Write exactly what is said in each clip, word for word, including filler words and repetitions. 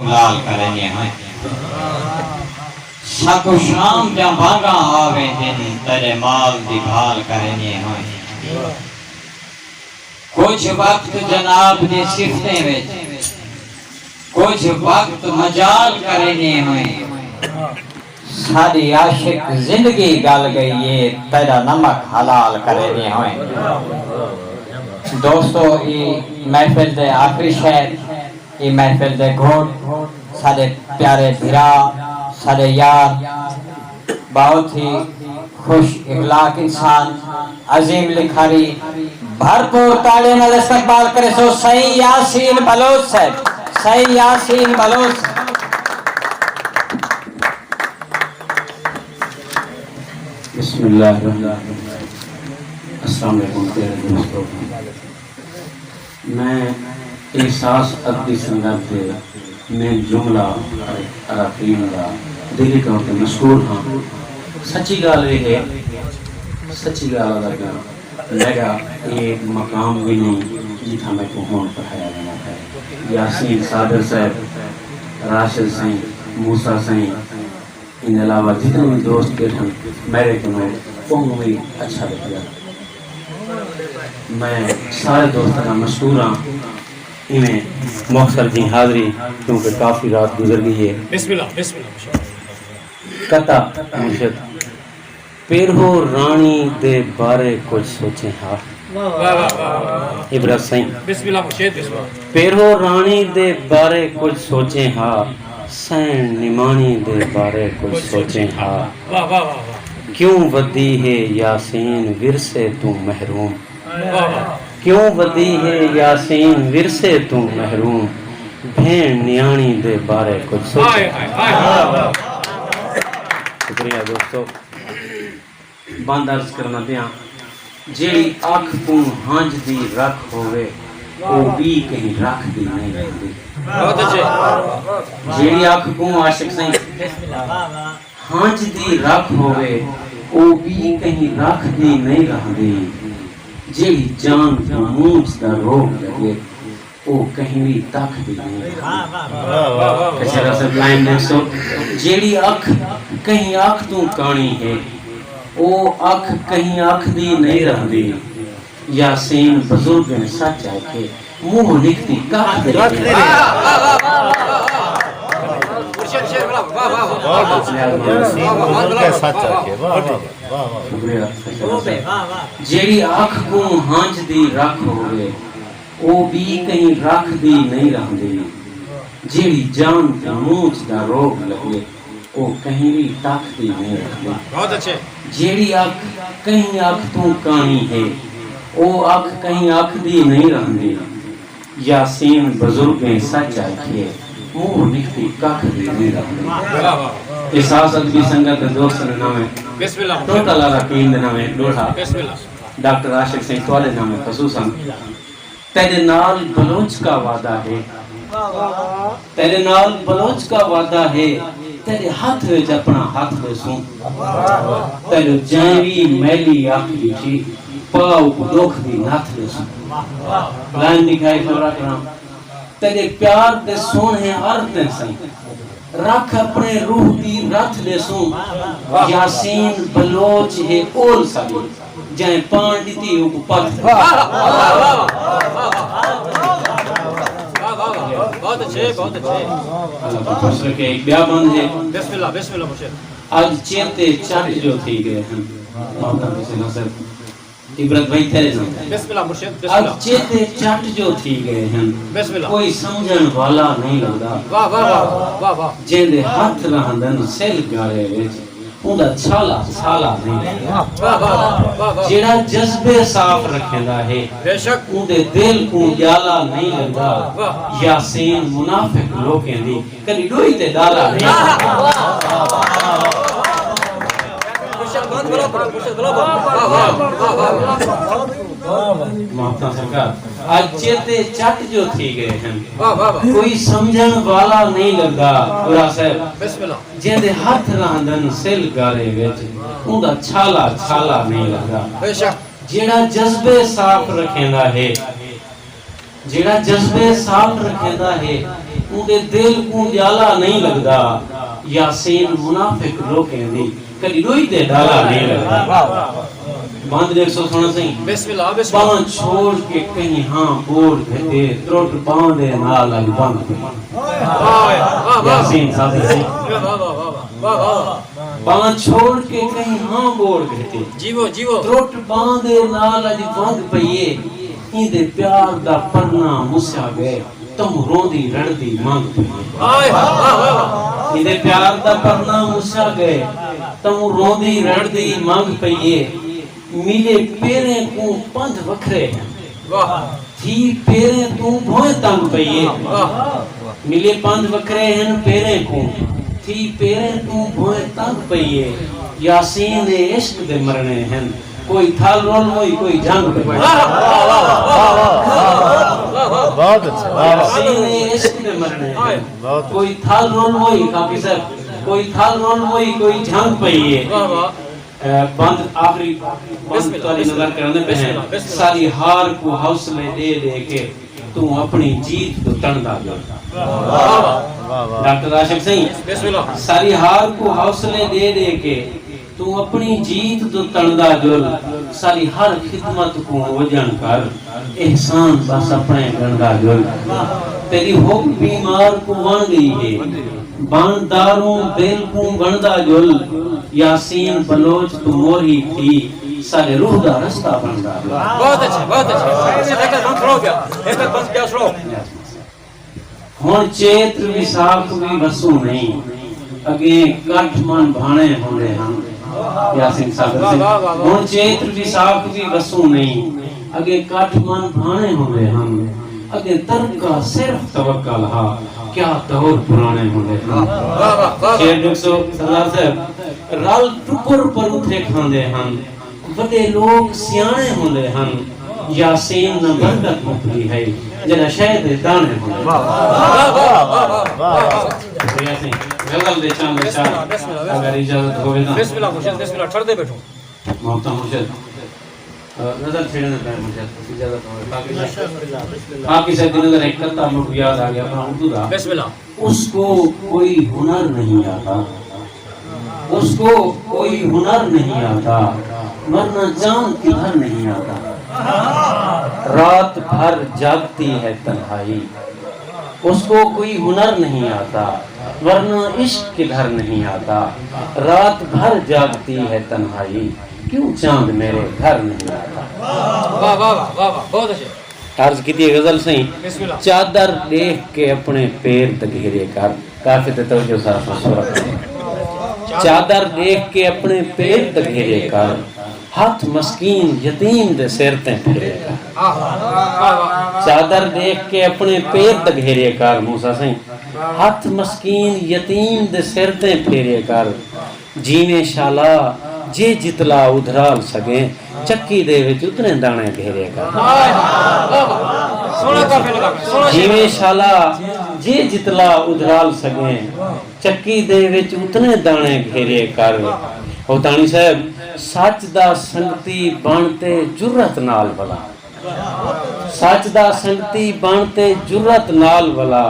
لال کریندے ہوئے۔ ساکوں شام دیاں بانگاں آ ویندین، تیݙے مال دی بھال کریندے ہوئے۔ کجھ وقت جناب دی صفتیں وچ، کجھ وقت مجال کریندے ہوئے۔ ساݙی عاشق زندگی ڳل ڳئی اے، تیݙا نمک حلال کریندے ہوئے۔ دوستو، اے محفل دے آخری شعر، اے محفل دے گھوٹ، ساݙے پیارے بھرا، ساݙے یار، بہت ہی خوش اخلاق انسان، عظیم لکھاری، بھرپور تاڑیاں نال استقبال کریسو سئیں یاسین بلوچ صاحب، سئیں یاسین بلوچ صاحب۔ بسم اللہ الرحمن الرحیم۔ السلام علیکم پیارے دوستو، میں احساس ادبی سنگت دے میں جملہ اراکین دا دلی طور تے مشکور ہاں۔ سچی ڳالھ اے ہے، سچی ڳالھ ادا کیاں، میݙا اے مقام وی نئیں جتھاں میکوں ہݨ پڑھایا ویندا پئے۔ یاسین صابر صاحب، راشد سئیں، موسیٰ سئیں، ایندے علاوہ جتنے وی دوست ٻیٹھن، میݙے کنوں ٻہوں وی اچھا لڳیا۔ میں سارے دوستاں دا مشکور ہاں۔ ایویں مختصر جی حاضری، کیونکہ کافی رات گزر ڳئی ہے۔ بسم اللہ، بسم اللہ۔ قطعہ مرشد۔ پیرہو راݨی دے بارے کجھ سوچیں ہا۔ واہ، واہ، واہ، واہ، واہ۔ عبرت سئیں۔ بسم اللہ مرشد، بسم اللہ۔ پیرہو راݨی دے بارے کجھ سوچیں ہا، سئیݨ نماݨی دے بارے کجھ سوچیں ہا۔ واہ، واہ، واہ، واہ۔ کیوں ودی ہے یاسین ورثے توں محروم؟ واہ، واہ۔ کیوں ودی ہے یاسین ورثے توں محروم؟ بھیݨ نیاݨی دے بارے کجھ سوچیں۔ ہائے، ہائے، ہائے۔ شکریہ دوستو۔ بند عرض کرنا پیاں، جیڑھی اکھ کوں ہنج دی رکھ ہووے، او ٻی کہیں رکھ دی نئیں رہندی۔ بہت اچھے۔ جیڑھی اکھ کوں عاشق سئیں ہنج دی رکھ ہووے، او ٻی کہیں رکھ دی نئیں رہندی۔ جیڑھی جان کوں مونجھ دا روگ لڳے، او کہیں وی تک دی نئیں۔ واہ، واہ، واہ۔ کچہرہ صاحب لائن ݙیکھسو، جیڑھی اکھ کہیں اکھ توں کاݨی ہے، او اکھ کہیں اکھ دی نئیں رہندی۔ یاسین بزرگیں سچ آکھے، منہ نکھتی ککھ دی نئیں۔ واہ، واہ، واہ، واہ۔ مرشد شیر، واہ، واہ، واہ، واہ۔ واہ، واہ، واہ، واہ۔ بزرگیں سچ آکھے، واہ، واہ، واہ، واہ۔ شکریہ۔ واہ، واہ۔ جیڑھی اکھ کوں ہنج دی رکھ ہووے، او ٻی کہیں رکھ دی نئیں رہندی۔ جیڑھی جان کوں مونجھ دا روگ لڳے، او کہیں وی تک دی نئیں رہندی۔ بہت اچھے۔ جیڑھی اکھ کہیں اکھ توں کاݨی ہے، او اکھ کہیں اکھ دی نئیں رہندی۔ یاسین بزرگیں سچ آکھیے، منہ نکھتی ککھ دی نئیں رہندی۔ واہ، واہ۔ احساس ادبی سنگت دے دوست نے ناویں، بسم اللہ۔ ٹوٹل اراکین دے ناویں ݙوہڑا۔ بسم اللہ۔ ڈاکٹر عاشق سئیں تہاݙے ناویں خصوصاً۔ تیݙے نال بلوچ کا وعدہ ہے، تیݙے نال بلوچ کا وعدہ ہے، تیݙے ہتھ وچ اپݨا ہتھ ݙیسوں۔ تیݙو جئیں وی میلی اکھ ݙٹھی، پا اوکوں ݙکھ دی نتھ ݙیسوں۔ لائن لکھائی خبرا کراں، تیݙے پیار دے سوہݨے عرض دے سئیں۔ رکھ اپݨے روح دی رتھ ݙیسوں۔ یاسین بلوچ ہے اول ساݙی، جئیں پاݨ ݙتی اوکوں پتھ۔ واہ، واہ، واہ، واہ، واہ۔ واہ، واہ، واہ، واہ۔ بہت اچھے، بہت اچھے۔ اللہ تاں خوش رکھے۔ ہک ٻیا بند ہے۔ بسم اللہ، بسم اللہ مرشد۔ اڄ چیتے چٹ جو تھی ڳئے ہن۔ محمد حسین صاحب۔ عبرت بھائی تیݙے ناں۔ بسم اللہ مرشد، بسم اللہ۔ اڄ چیتے چٹ جو تھی ڳئے ہن۔ بسم اللہ۔ کوئی سمجھݨ والا نئیں لڳدا۔ واہ، واہ، واہ، واہ، واہ۔ جیندے ہتھ رہندن سل گارے وچ، اوندا چھالا چھالا نئیں لڳدا۔ واہ، واہ، واہ، واہ، واہ۔ جیڑھا جذبے صاف رکھیندا ہے، بے شک۔ اوندے دل کوں ڄالا نئیں لڳدا۔ واہ۔ یاسین منافق لوکیں دی کݙی ݙوئی تے ݙالا نئیں۔ محبتاں سرکار، اڄ چیتے چٹ جو تھی ڳئے ہن۔ واہ، واہ، واہ۔ کوئی سمجھݨ والا نئیں لڳدا، بھرا صاحب۔ بسم اللہ۔ جیندے ہتھ رہندن سل گارے وچ، اوندا چھالا چھالا نئیں لڳدا۔ بے شک۔ جیڑھا جذبے صاف رکھیندا ہے، جیڑھا جذبے صاف رکھیندا ہے، اوندے دل کوں ڄالا نئیں لڳدا۔ یاسین منافق لوکیں دی کݙی ݙوئی تے ݙالا نئیں لڳدا۔ بند ݙیکھسو سوہݨا سئیں۔ بسم اللہ، بسم اللہ۔ ٻانہہ چھوڑ کے کہیں ہاں ٻوڑ گھدے، ترٹ ٻانہہ دے نال اڄ بند پئی۔ واہ، واہ، واہ۔ یاسین صاحب سئیں۔ واہ، واہ، واہ، واہ۔ واہ، واہ، واہ۔ ٻانہہ چھوڑ کے کہیں ہاں ٻوڑ گھدے۔ جیوو، جیوو۔ ترٹ ٻانہہ دے نال اڄ بند پئی اے، ایندے پیار دا پرنا مسیا ڳئے، تہوں روندی رڑدی منگ پئی اے۔ ہائے، ہائے، ہائے، ہائے۔ ایندے پیار دا پرنا مسیا ڳئے، تہوں روندی رڑدی منگ پئی اے۔ ملے پیریں کوں پندھ وکھرے ہن۔ واہ۔ تھی پیریں توں بھوئیں تنگ پئی اے۔ واہ۔ ملے پندھ وکھرے ہن پیریں کوں۔ تھی پیریں توں بھوئیں تنگ پئی اے۔ یاسین اے عشق دے مرݨے ہن۔ کوئی تھل رول موئی، کوئی جھنگ پئی اے۔ واہ، واہ، واہ، واہ۔ بہت اچھا، واہ، واہ۔ یاسین اے عشق دے مرݨے ہن۔ بہت اچھا۔ کوئی تھل رول موئی، خاکی صاحب، کوئی تھل رول موئی، کوئی جھنگ پئی اے۔ واہ، واہ۔ اے، بند، آخری بند بسم اللہ، تہاݙی بسم نظر اللہ، کریندے پئے بسم ہیں۔ اللہ، بسم اللہ۔ ساݙی ہار کوں حوصلے ݙے ݙے کے توں اپݨی جیت توں تݨدا ڳئیں۔ واہ، واہ۔ ڈاکٹر عاشق سئیں، بسم اللہ۔ ساݙی ہار کوں حوصلے ݙے ݙے کے توں اپݨی جیت توں تݨدا ڄل، ساݙی ہر خدمت کوں وڄݨ کر، احسان بس اپݨے ڳݨدا ڄل۔ تیݙی حب بیمار کوں وݨ ڳئی ہے، بݨ داروں دل کوں ڳݨدا ڄل۔ یاسین بلوچ توں موری تھی، ساݙے روح دا رستہ بݨدا ڄل۔ بہت اچھا، بہت اچھا۔ ایک بند سناؤ پیا، ایک بند پیا سناؤ۔ ہݨ چیت وساکھ وی وسوں نئیں، اڳیں کٹھ من بھاݨے ہوندے ہن۔ یاسین صابر سئیں۔ واہ، واہ، واہ، واہ۔ ہݨ چیت وساکھ وی وسوں نئیں، اڳیں کٹھ من بھاݨے ہوندے ہن۔ اڳیں ترکا صرف توکل ہا، کیا دور پراݨے ہوندے ہن۔ واہ، واہ، واہ، واہ۔ شعر ݙیکھسو سردار صاحب، رل ٹکر پروتھے کھاندے ہن۔ وݙے لوک سیاݨے ہوندے ہن، یاسین نہ برکت مکدی ہئی، جݙاں شہد دے داݨے ہوندے ہن۔ واہ، واہ، واہ، واہ، واہ۔ شکریہ سئیں۔ غزل دے چند اشعار، بسم اللہ، بسم اللہ، بسم اللہ۔ اگر اجازت ہووے تاں۔ بسم اللہ مرشد، بسم اللہ، ٹھردے ٻیٹھو۔ محترم مرشد، آ، غزل چھیڑݨ دے پئے مرشد، اجازت ہووے۔ باقی صاحب، باقی صاحب دی نظر ہک قطعہ میکوں یاد آ ڳیا، اپݨا اردو دا۔ بسم اللہ۔ اس کو کوئی ہنر نہیں آتا، اس کو کوئی ہنر نہیں آتا، ورنہ چاند کدھر نہیں آتا۔ رات بھر جاگتی ہے تنہائی، اس کو کوئی ہنر نہیں آتا، ورنہ عشق کدھر نہیں آتا۔ رات بھر جاگتی ہے تنہائی، کیوں چاند میرے گھر نہیں آتا۔ واہ، واہ، واہ، واہ، واہ، بہت اچھے۔ عرض کیتی ہے غزل سئیں، بسم اللہ۔ چادر ݙیکھ کے اپݨے پیر تگھیرے کر، کافی تے توجہ سارا سورت۔ چادر ݙیکھ کے اپݨے پیر تگھیرے کر، ہتھ مسکین یتیم دے سر تے پھیرے کر۔ آہ، واہ، واہ، واہ۔ چادر ݙیکھ کے اپݨے پیر تگھیرے کر، موسیٰ سئیں، ہتھ مسکین یتیم دے سر تے پھیرے کر۔ جیویں شالا جے جتلا ادھرال سڳیں، چکی دے وچ اتنے داݨے گھیرے کر۔ سوہݨا قافیہ لڳا پیا، سوہݨا شعر۔ جیویں شالا جے جتلا ادھرال سڳیں، چکی دے وچ اتنے داݨے گھیرے کر۔ ہوتاݨی صاحب، سچ دا سنگتی بݨ تے جرات نال ولا۔ سچ دا سنگتی بݨ تے جرات نال ولا،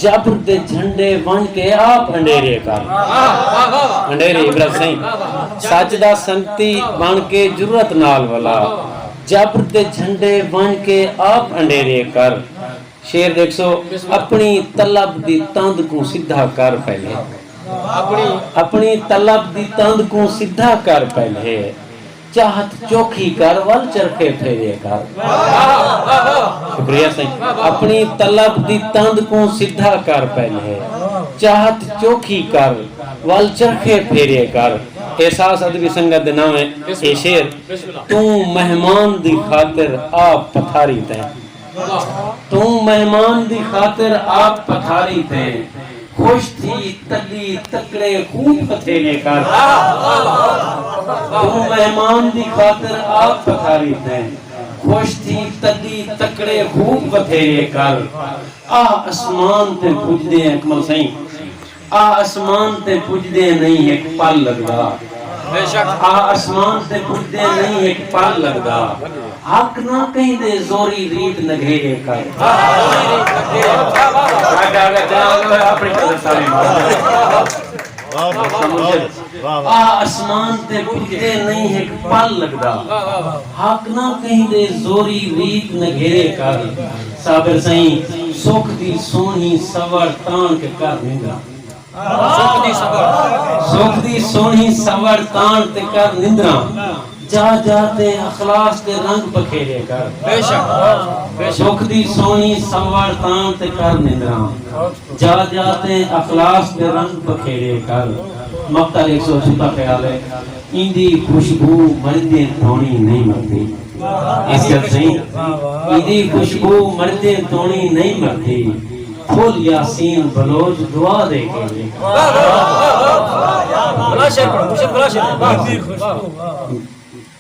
جبر دے جھنڈے ونڄ کے آپ انڈیرے کر۔ انڈیرے عبرت سئیں۔ سچ دا سنگتی بݨ کے جرات نال ولا، جبر دے جھنڈے ونڄ کے آپ انڈیرے کر۔ شعر ݙیکھسو، اپݨی طلب دی تند کوں سدھا کر پہلے۔ اپݨی، اپݨی طلب دی تند کوں سدھا کر پہلے۔ چاہت چوکھی کر ول چرخے پھیرے کر۔ شکریہ سئیں۔ اپݨی طلب دی تند کوں سدھا کر پہلے۔ چاہت چوکھی کر ول چرخے پھیرے کر۔ احساس ادبی سنگت دے ناویں اے شعر۔ توں مہمان دی خاطر آپ پتھاری تیں۔ توں مہمان دی خاطر آپ پتھاری تیں، خوش تھی تݙی تکڑے خوب پتھیرے کر۔ توں مہمان دی خاطر آپ پتھاری تیں، خوش تھی تݙی تکڑے خوب پتھیرے کر۔ آہ اسمان تے پڄدے اکمل سئیں، آہ اسمان تے پڄدے نئیں ہک پل لڳدا۔ بے شک۔ آہ اسمان تے پڄدے نئیں ہک پل لڳدا۔ حق نہ کہیں دے زوری ریت نگھیرے کر۔ اپݨی قدر ساری مار۔ آ اسمان تے پتے نہیں ہک پل لڳدا۔ حق نہ کہیں دے زوری ریت نگھیرے کر۔ صابر سئیں، سکھ دی سوہݨی سوڑ تاݨ کے کر نندراں۔ سکھ دی سوہݨی سوڑ تاݨ تے کر نندراں۔ جا جا تے اخلاص دے رنگ پکھیرے کر۔ بے شک، بے شک۔ سکھ دی سوہݨی سوڑ تاݨ تے کر نندراں۔ جا جا تے اخلاص دے رنگ پکھیرے کر۔ مقطع ݙیکھسو، چھوٹا خیال ہے۔ ایندی خوشبو مریندیں توݨی نہیں مردی۔ اس جل سئیں، ایندی خوشبو مریندیں توݨی نہیں مردی۔ پھل یاسین بلوچ دعا دے کے۔ بھلا شعر پڑھو، مرشد، بھلا شعر پڑھو۔ واہ، واہ۔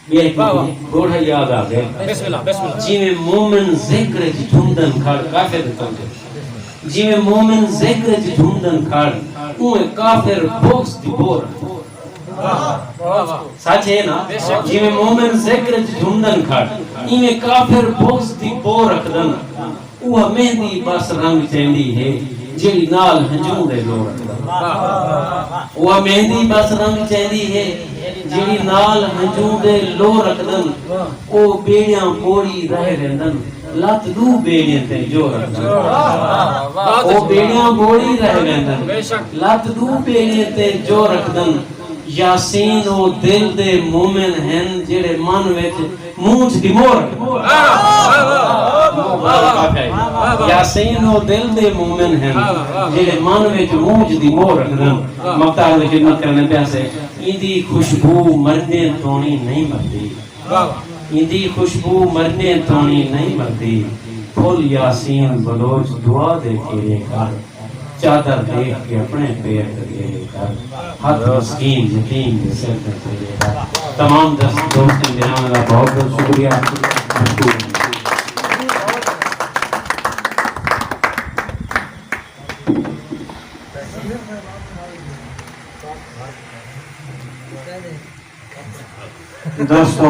ٻیا ہک واہ، واہ۔ ڳوڑھا یاد آ ڳئے۔ بسم اللہ، بسم اللہ۔ جیویں مومن ذکر اچ جھمدن کھڑ، کافر دے طور تے۔ جیویں مومن ذکر اچ جھمدن کھڑ، اونویں کافر بغض دی بو رکھدن۔ واہ، واہ۔ سچ ہے نا؟ بے شک۔ جیویں مومن ذکر اچ جھمدن کھڑ، ایویں کافر بغض دی بو رکھدن۔ اوہا مہندی بس رنگ چیندی ہے، جیڑھی نال ہنجوں دے لو رکھدن۔ اوہا مہندی بس رنگ چیندی ہے، جیڑھی نال ہنجوں دے لو رکھدن۔ او ٻیڑیاں ٻوڑی رہ ویندن، لت ݙو ٻیڑیں تے جو رکھدن۔ او ٻیڑیاں ٻوڑی رہ ویندن، لت ݙو ٻیڑیں تے جو رکھدن۔ یاسین او دل دے مومن ہن، جیڑھے من وچ مونجھ دی مور۔ یاسین او دل دے مومن ہن، جیڑھے من وچ مونجھ دی مور رکھدن۔ مقطع دی خدمت کرݨے پیاسے۔ ایندی خوشبو مریندیں توݨی نہیں مردی۔ ایندی خوشبو مریندیں توݨی نہیں مردی۔ پھل یاسین بلوچ دعا دے کیرے کر۔ چادر ݙیکھ کے اپݨے پیر تے گھیرے کر۔ ہتھ مسکین یتیم دے سر تے پھیرے کر۔ تمام دس-، دوستیں دے آوݨ دا بہت بہت شکریہ۔ مشکور۔ دوستو،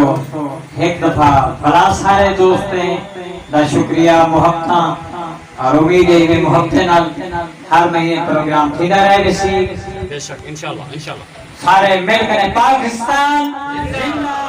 ہک دفعہ بھلا سارے دوستیں دا شکریہ، محبتاں، اور امید ہے ایویں محبتیں نال ہر مہینے پروگرام تھیندا رہے ویسی۔ بے شک، انشاءاللہ، انشاءاللہ۔ سارے مل کے پاکستان زندہ